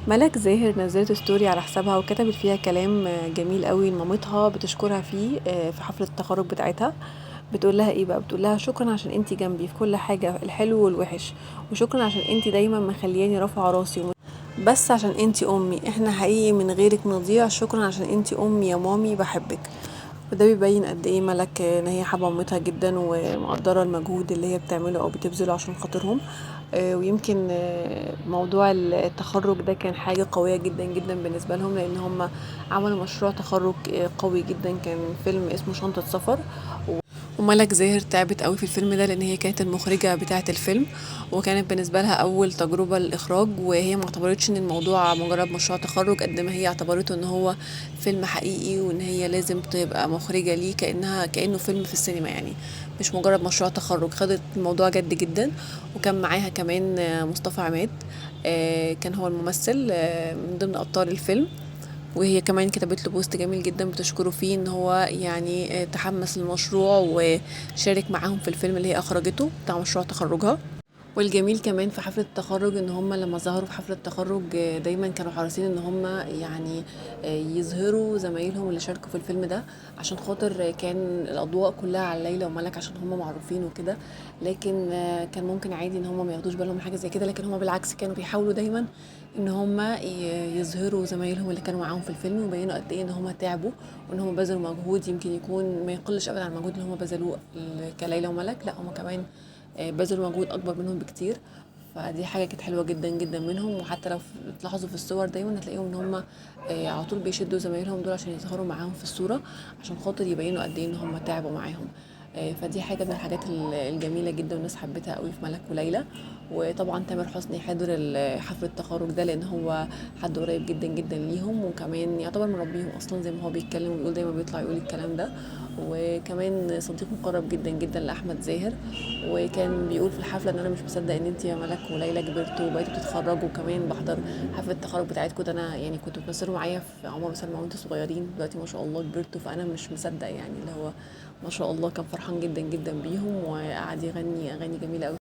ملك زاهر نزلت story على حسابها وكتبت فيها كلام جميل قوي لمامتها بتشكرها فيه في حفلة التخرج بتاعتها. بتقول لها ايه بقى؟ بتقول لها شكرا عشان انتي جنبي في كل حاجة، الحلو والوحش، وشكرا عشان انتي دايما مخلياني رافعة راسي، بس عشان انتي امي، احنا حقيقي من غيرك نضيع، شكرا عشان انتي امي يا مامي، بحبك. وده بيبين قد ايه ملك ان هي حابة مامتها جدا ومقدره المجهود اللي هي بتعمله او بتبذله عشان خاطرهم. ويمكن موضوع التخرج ده كان حاجة قوية جدا جدا بالنسبة لهم، لان هم عملوا مشروع تخرج قوي جدا، كان فيلم اسمه شنطه سفر. وملك زاهر تعبت قوي في الفيلم ده لان هي كانت المخرجة بتاعه الفيلم، وكانت بالنسبة لها اول تجربه للاخراج، وهي ما اعتبرتش ان الموضوع مجرد مشروع تخرج قد ما هي اعتبرته ان هو فيلم حقيقي، وان هي لازم تبقى مخرجه ليه كانه فيلم في السينما، يعني مش مجرد مشروع تخرج. خدت الموضوع جد جدا. وكان معاها كمان مصطفى عماد، كان هو الممثل من ضمن ابطال الفيلم، وهي كمان كتبت له post جميل جدا بتشكره فيه ان هو تحمس للمشروع وشارك معاهم في الفيلم اللي هي اخرجته بتاع مشروع تخرجها. والجميل كمان في حفلة التخرج ان هم لما ظهروا في حفلة التخرج دايما كانوا حريصين ان هم يظهروا زمايلهم اللي شاركوا في الفيلم ده، عشان خاطر كان الاضواء كلها على ليلى وملك عشان هم معروفين وكده، لكن كان ممكن عادي ان هم ما ياخدوش بالهم من حاجة زي كده، لكن هم بالعكس كانوا بيحاولوا دايما ان هم يظهروا زمايلهم اللي كانوا معاهم في الفيلم، ويبينوا قد ايه ان هم تعبوا وان هم بذلوا مجهود يمكن يكون ما يقلش ابدا عن المجهود اللي هم بذلوه كليلى وملك، لا هم كمان بذلوا مجهود اكبر منهم بكتير. فدي حاجة كانت حلوة جدا جدا منهم. وحتى لو تلاحظوا في الصور دايما هتلاقيهم ان هم على طول بيشدوا زمايلهم دول عشان يظهروا معاهم في الصورة، عشان خاطر يبينوا قد ايه ان هم تعبوا معاهم. فدي حاجة من الحاجات الجميلة جدا والناس حبتها قوي في ملك وليلى. وطبعا تامر حسني حضر حفل التخرج ده لان هو حد قريب جدا جدا ليهم، وكمان يعتبر مربيهم اصلا زي ما هو بيتكلم وبيقول دايما بيطلع يقول الكلام ده، وكمان صديق مقرب جدا جدا لاحمد زاهر. وكان بيقول في الحفلة ان انا مش مصدق ان انت يا ملك وليلى كبرتوا وبقيتوا بتتخرجوا، وكمان بحضر حفلة التخرج بتاعتكم، ده انا كنتوا بتمثلوا معايا في عمر وسلمى وانتوا صغيرين، دلوقتي ما شاء الله كبرتوا، فانا مش مصدق، اللي هو ما شاء الله. كان فرحان جدا جدا بيهم وقعد يغني اغاني جميلة قوي،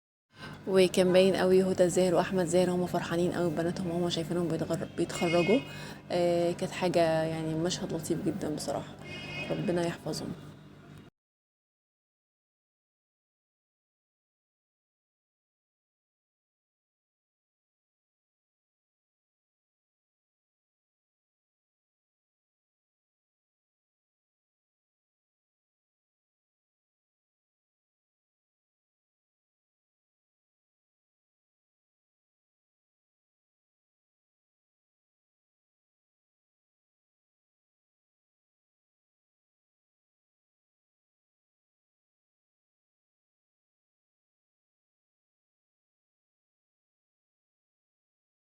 وكان باين قوي هدى زاهر واحمد زاهر هم فرحانين قوي ببناتهم وهم شايفينهم بيتخرجوا. كانت حاجة مشهد لطيف جدا بصراحة، ربنا يحفظهم.